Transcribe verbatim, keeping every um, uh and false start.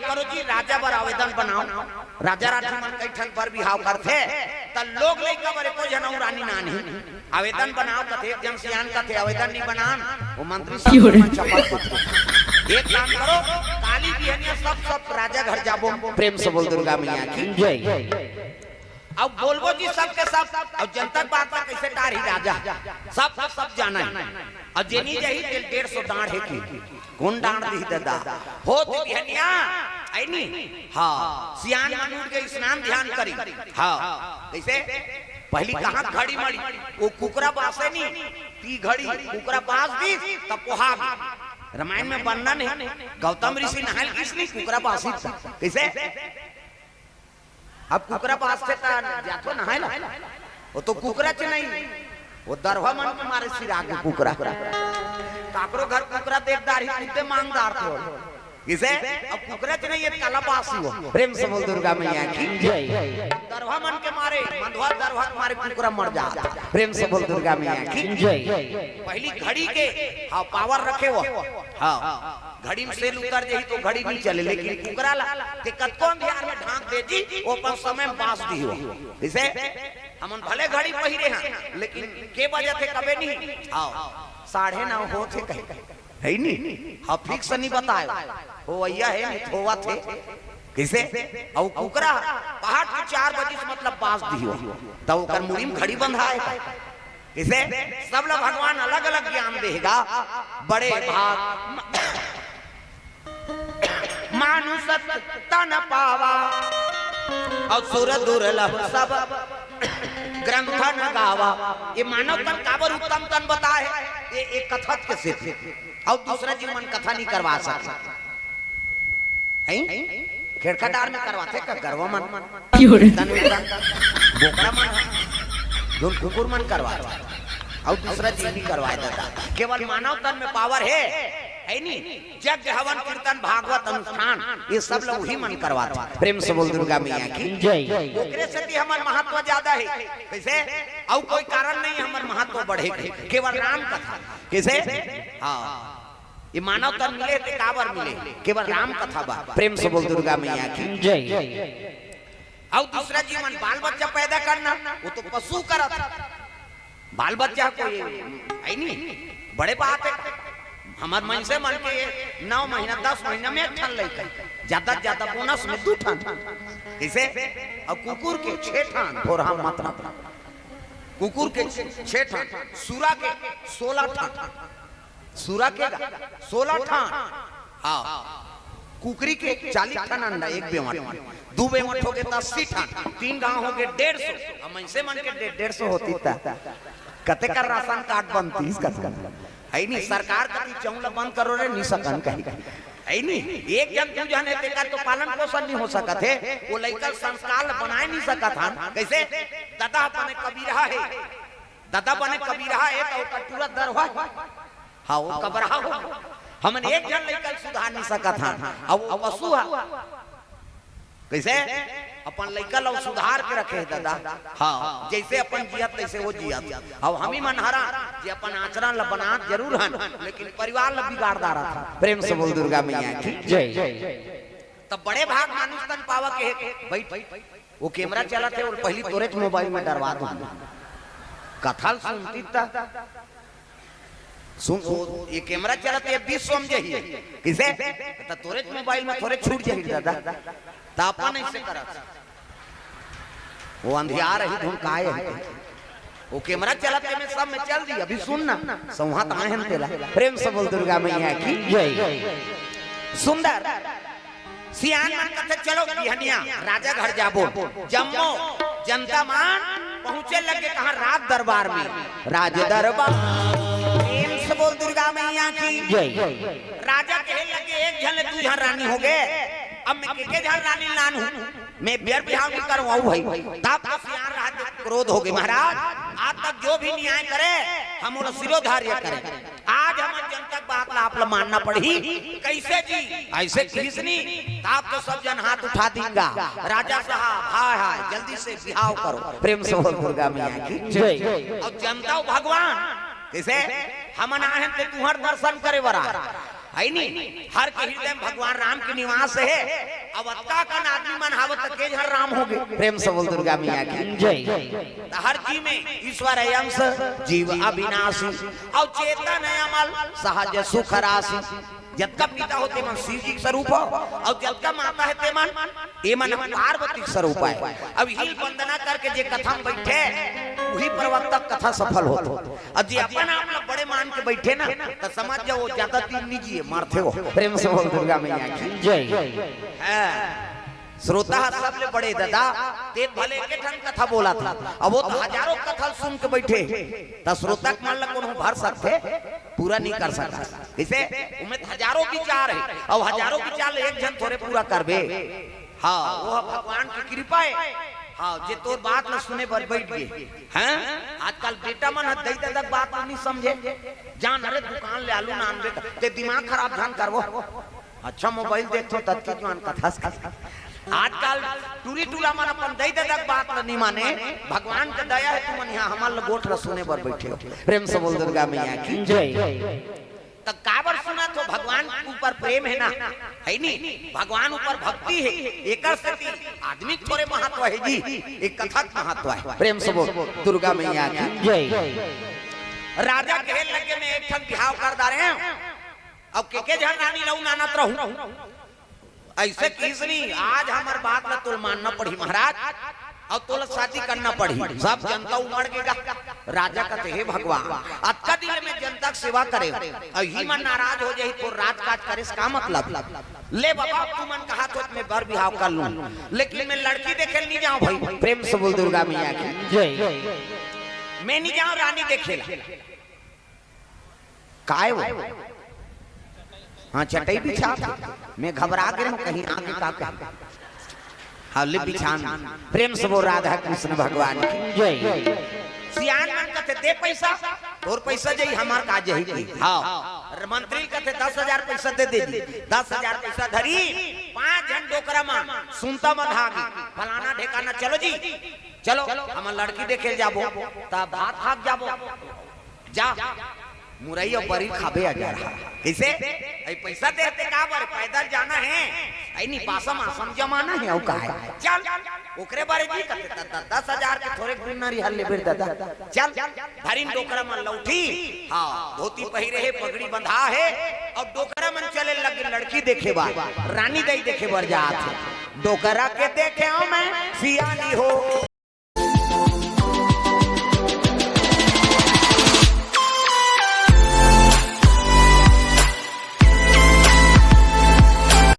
करो जी, राजा बर आवेदन बनाओ। राजा रानी मन कई ठन बर बिहाव करथे, त लोग लइका बर एको झन अउ रानी नानही। आवेदन बनाओ कथे, एक झन सियान कथे, "आवेदन नहीं बनान।" वो मंत्री सब मन चपक देथे। एक काम करो, काली बिहनिया सब, सब राजा घर जाबो। प्रेम से बोल दुर्गा मैया की जय। अब बोलबो जी सबके सब, अब जनता के बात ला कइसे टारही राजा, सब, सब, सब जानय। अब जेनी जही तेल डेढ़ सौ डांड़ हे कि कोन डांड़ दिही ददा? होत बिहनिया, अइ नी? हाँ, सियान मन उठ के स्नान ध्यान करी। हाँ, कइसे? पहिली कहाँ घड़ी मड़ी, वो कुकरा बासे नी, ती घड़ी, कुकरा बास दिस, तब पोहा गई। रामायण में वर्णन हे, गौतम ऋषि नहाय ल गिस नी, कुकरा बासिस। कइसे? अब कुकरा बासथे त जाथो नहाय ला, वो तो कुकराच नहीं, वो दरवा मन के मारे सिरा गे कुकरा। काकरो घर कुकरा देख डारही, कुत्ते मांग डारथे। कइसे? अब कुकराच नहीं, ये काला बासी हो। प्रेम से बोल दुर्गा मैया की जय। दरवा मन के मारे, मंदवा दरवा के मारे कुकरा मर जात। प्रेम से बोल दुर्गा मैया की जय। पहिली घड़ी के, हाँ, पावर रखे हो। हाँ, घड़ी में सेल उतर जाही तो घड़ी नहीं चले, लेकिन कुकरा ला ते कतको अंधियार में ढांक दे जी, वो अपन समय में बास दिही हो। कइसे? हमन भले घड़ी पहिरे हन, लेकिन के बजत हे कबे नहीं। हाँ, साढ़े नौ होत हे कहे, हे नी? हाँ, फिक्स नहीं बताय। हो भैया हे, नहीं होवत हे। कइसे? अउ कुकरा पहाट के चार बजे से मतलब बास दिही हो, त ओकर मुड़ी में घड़ी बंधा हे का? कइसे? सब ला भगवान अलग-अलग ज्ञान देगा। बड़े भाग मानुष तन पावा, अउ सुर दुर्लभ सब ग्रंथ न गावा। ये मानव तन काबर उत्तम तन बताय हे, ये, ये कथत के सिद्ध। अउ दूसरा जीव मन कथा नहीं करवा सकय। हैं? खेड़खा डार में करवाथे का गरवा मन? क्यों रे? तन में तन, बोकरा मन, जोन कुकुर मन करवाथे। अउ दूसरा जीव नहीं करवाय ददा। केवल मानव तन में पावर हे, हे नी? यज्ञ, हवन, कीर्तन, भागवत, अनुष्ठान, ये सब ला उही मन करवाथे। प्रेम से बोल दुर्गा मैया की जय। ओकरे सेती हमर महत्व ज्यादा हे। कइसे? अउ कोई कारण नहीं हमर महत्व बढ़े के, केवल राम कथा। कइसे? हाँ। ये मानव तन मिले हे ते काबर मिले? केवल राम कथा बर। प्रेम से बोल दुर्गा मैया की जय। अउ दूसरा जीव मन बाल बच्चा पैदा करना, वो तो पशु करत। बाल बच्चा कोई हे नहीं, बड़े बात हे। हमर मनसे मन के नौ महीना, दस महीना में एक ठन लइका, ज्यादा से ज्यादा बोनस में दू ठन। कइसे? अउ कुकुर के छह ठन, भोरहा मतलब। कुकुर के छह ठन, सुरा के सोलह ठन। सुरा के गा? सोलह ठन। हाँ। कुकरी के चालीस ठन अंडा, एक बेवंट। दू बेवंट होगे त अस्सी ठन। तीन गांव होगे डेढ़ सौ। अब मनसे मन के डे-, डेढ़ सौ होतिस त कते कर राशन कार्ड बनतिस कथन? हे नहीं, सरकार कथे चउंग ल बंद करो रे, नहीं सकन कही। हे नहीं, एक झन दू झन हे तेकर तो पालन पोषण नहीं हो सकत हे। वो लइका संस्कार ल बनाय नहीं सकत हन। कइसे? ददा बने कबीरहा हे, ददा बने कबीरहा हे त ओकर टूरा दरवा हे। हाँ, वो कबरहा हो। हमन एक झन लइका ल सुधार नहीं सकत हन। अउ, अउ पशु हा। कइसे? अपन लइका ल सुधार के रखे हे ददा। हाँ, जइसे अपन जियत तइसे वो जियत। अउ हमी मन हरा जे अपन आचरण ल बनात जरूर हन, लेकिन परिवार ल बिगाड़ डारत हन। प्रेम से बोल दुर्गा मैया की जय। तब बड़े भाग मानुष तन पावा के हे। बैठ, वो कैमरा चलत हे, वो पहिली तोरेच मोबाइल में डरवा दूं। कथा ल सुनतिस त सुन, वो, ये कैमरा चलत हे, बीस सौ में जही। कइसे? त तोरेच मोबाइल में थोरे छूट जही ददा। त अपन अइसे करत। वो अंधियार हे, धुन काय हे? वो कैमरा चलत हे, में सब में चल दी। अभी सुन ना, सौंहा त आए हन तेला। प्रेम से बोल दुर्गा मैया की जय। सुंदर सियान मन कथे, "चलो बिहनिया राजा घर जाबो।" जम्मो जनता मन पहुंचे लगे कहाँ? राज दरबार में। राज दरबार। प्रेम से बोल दुर्गा मैया की जय। राजा कहे लगे, "एक झन ले दू झन रानी होगे, अब मैं के के झन रानी लानहूं, मैं बियर बिहाव नहीं करवाऊं भाई।" तब तो सियान राज क्रोध होगे, "महाराज, आज तक जो भी न्याय करे, हम ओला सिरोधार्य करे।" आज हमन जनता के बात ला आप ला मानना पड़ही। कइसे जी? अइसे किहिस नी, त आप तो सब झन हाथ उठा दीन गा। राजा साहब, हाय हाय, जल्दी से बिहाव करो। प्रेम से बोल दुर्गा मैया की जय। अउ जनता अउ भगवान, कइसे? हमन आए हन ते तुंहर दर्शन करे बर आए। है नी? हर के हृदय में भगवान राम के निवास हे। अब अतका कन आदमी मन हावत त के झन राम होगे। प्रेम से बोल दुर्गा मैया की। जय। त हर जी में ईश्वर हे अंश, जीव अविनाशी, अउ चेतन हे अमल, सहज सुख राशि। जतका पिता हो ते मन शिव जी के स्वरूप हो, अउ जतका माता हे ते मन, ये मन पार्वती के स्वरूप आय। अब इही ल वंदना करके जे कथा में बैठे, उही प्रवक्ता के कथा सफल होत। अब जे अपन आप ला बड़े मान के बैठे ना, त समझ जाओ, वो ज्यादा दिन नहीं जिए, मरथे वो। प्रेम से बोल दुर्गा मैया की। जय। हाँ। श्रोता ह सबले बड़े ददा, ते भले एक ठन कथा बोलत हे, अब वो तो हजारों कथा सुन के बैठे, त श्रोता के मन ला कोनो भर सकथे, पूरा नहीं कर सकत। कइसे? ओमे त हजारों विचार हे, अउ हजारों विचार ले एक झन थोरे पूरा करबे। हाँ, वो ह भगवान के कृपा हे। हाँ, जे तोर बात ला सुने बर बैठ गे। हैं? आजकल बेटा मन ह दई ददा के बात ला नहीं समझे। जान, अरे दुकान ले आलू ना आनबे त, ते दिमाग खराब झन करबो। अच्छा मोबाइल देखथो, ततके जुआन कथस। आजकल टूरी टूरा मन अपन दई ददा के बात ला नहीं माने। भगवान के दया हे, तुमन इहाँ हमर ला गोठ ला सुने बर बैठे हो। प्रेम से बोल दुर्गा मैया की। जय। त काबर सुनत हो? भगवान ऊपर प्रेम हे ना, है नी? भगवान ऊपर भक्ति हे, एकर सेती आदमी के थोरे महत्व हे जी, एक कथा के महत्व हे। प्रेम से बोल दुर्गा मैया की। जय। राजा कहे लगे, मैं एक ठन बिहाव कर डारे हँव, अब के के झन रानी लहू नानत रहू। अइसे किहिस नहीं, आज हमर बात ला तोला मानना पड़ही महाराज, अउ तोला शादी करना पड़ही। सब जनता उमड़ गे गा। राजा कथे, हे भगवान, अतका दिन में जनता के सेवा करे, अउ इही मन नाराज हो जाही, तोर राजकाज करे से का मतलब? ले बाबा, अब तुमन कहत हो त मैं बर बिहाव कर लूं, लेकिन मैं लड़की देखे ल नहीं जाऊं भाई। प्रेम से बोल दुर्गा मैया की। जय। मैं नहीं जाऊं रानी देखे ला। काय वो? हाँ, चटई बिछा। मैं घबरा गे हँव, कहीं आगे का कहे। हाँ, ले बिछान। प्रेम से बोल राधा कृष्ण भगवान की। जय। सियान मन कथे, दे पैसा, तोर पैसा जाही, हमर का जाही की। हाँ। मंत्री कथे, दस हजार पैसा दे दे जी। दस हजार पैसा धरी, पांच झन डोकरा मन सुनता म धागे, फलाना ढेकाना, चलो जी, चलो, हमन लड़की देखे ल जाबो, त भात खा के जाबो। जा, मुरई अउ बरी खाबे अजरहा। कइसे? अई पैसा देते का बर? पैदल जाना हे। अई नी, पासम आसम जमाना हे, अउ का हे? चल, ओकरे बारे जी कथे, त, त, दस हजार के थोरे दिन नरी हल लेबे ददा। चल, धरिन डोकरा मन लौठी। हाँ, धोती पहिरे हे, पगड़ी बंधा हे, अउ डोकरा मन चले लगे लड़की देखे बर, रानी दाई देखे बर जात हे। डोकरा के देखे हँव मैं सियानी हो,